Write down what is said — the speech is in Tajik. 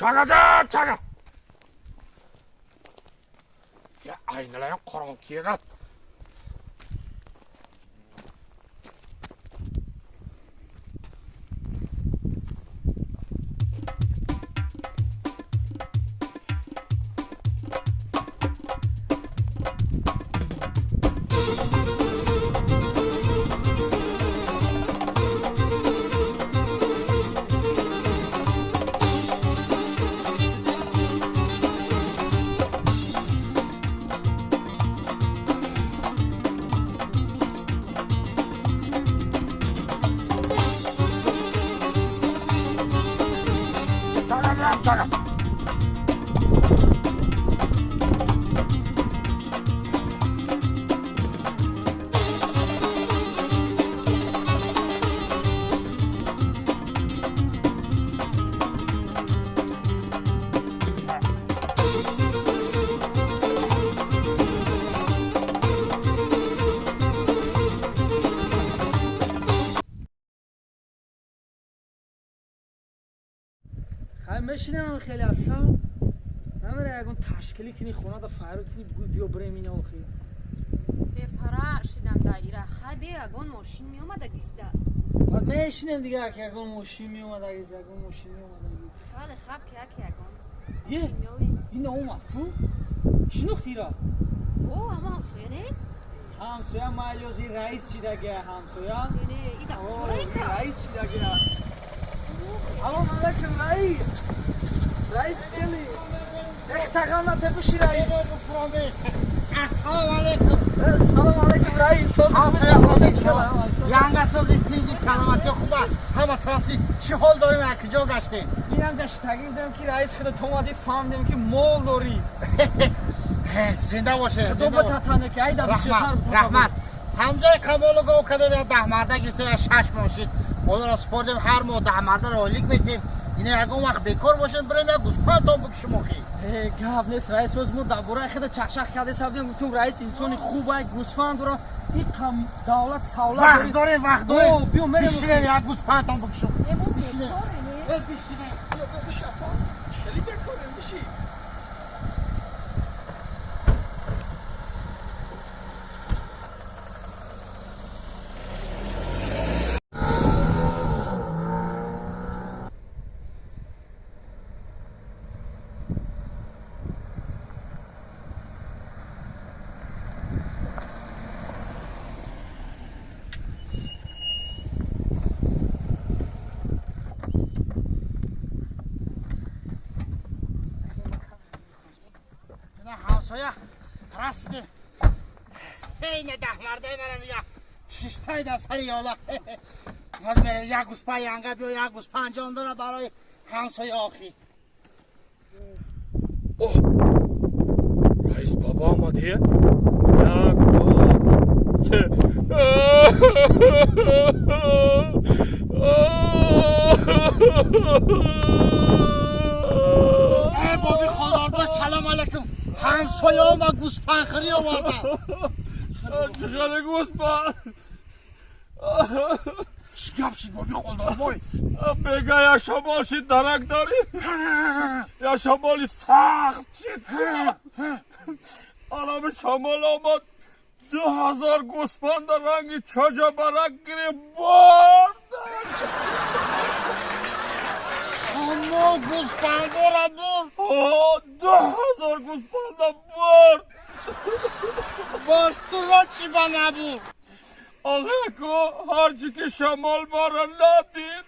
Chagadim, chaga. Ya aynalar ham qorong'i kelgan. Chaga. Хай мешинам хеле асан. Намера ягон ташкилӣ кини хона да файруд кини бугӯй биё бирем ина охи. Бефара шидам даира. Хай бе ягон мошин меомадагиста. Баъд мешинем дига ки ягон мошин меомадагист, ягон мошин меомадагист. Хеле хаб ки яки ягон. Е, Мошин меои. ина омад ку? Шинохтира? О, ама ҳамсоя нест? Ҳамсоя майлёзи раис шидагия ҳамсоя. Не, ида О, куҷо раиса? Раис шидагия. Салом алейкум раис. Раис хели. Эхтагам натепуши раис. Ассалому алайкум. Салом алейкум раис. Ҳамсоя созед, янга созед, тинҷи саломатӣ хуба. Ҳама тарафи чӣ ҳол дорем, аз куҷо гаштем? Инам гаштагӣ дидам ки раис худат омадӣ, фаҳмидем ки мол дорӣ. Зинда боше. Худо бататане ки айда бисёртар. Раҳмат. Ҳамҷои Камолу гов кардем, як 10 марда гирифтем, як шаш моҳ шид. Молро супордем, ҳар моҳ 10 мардаро ойлик метем. Ина ягон вақт бекор бошем, бирем як гӯспандтон бикушем охи. Гап нест раис, оз мо дар бораи худа чахчах карда сабдем, гуфтем раис инсони хуб ай, гӯсфанд дора, иқам давлат савлат. Вақт дорем, вақт дорем. Биё мерем. Бишинем, як гӯспандтон бикушем. Э, мо Бишинем. бекоре, не? Э, бишинем. Биши асан. Хеле бекорем, биши. Ина ҳамсоя расидем. Ина 10 мардаи мара нигоҳ. Шиштай дар сари ёла. Боз мерем як гӯспанд янга биё, як гӯспанд ҷон дора барои ҳамсоя охи. Оҳ! Раис баба омад е? Як, ду, се. Э, боби хонорбош, салом алайкум. Ҳамсоя ма гӯспандхӯрӣ овардан. Чӣ хеле гӯспанд? Чӣ гап шид, боби холдорбой? Бега я шамол шид, дарак дорӣ? Я шамоли сахт шид. Алами шамол омад, 2000 гӯспанда ранги чоҷа барак гирифт бурд. Шамол гӯспандора бурд? 2000 гӯспанда бурд. Бо туро чӣ ба набурд? Охе ку ҳарчи ки шамол мара надид.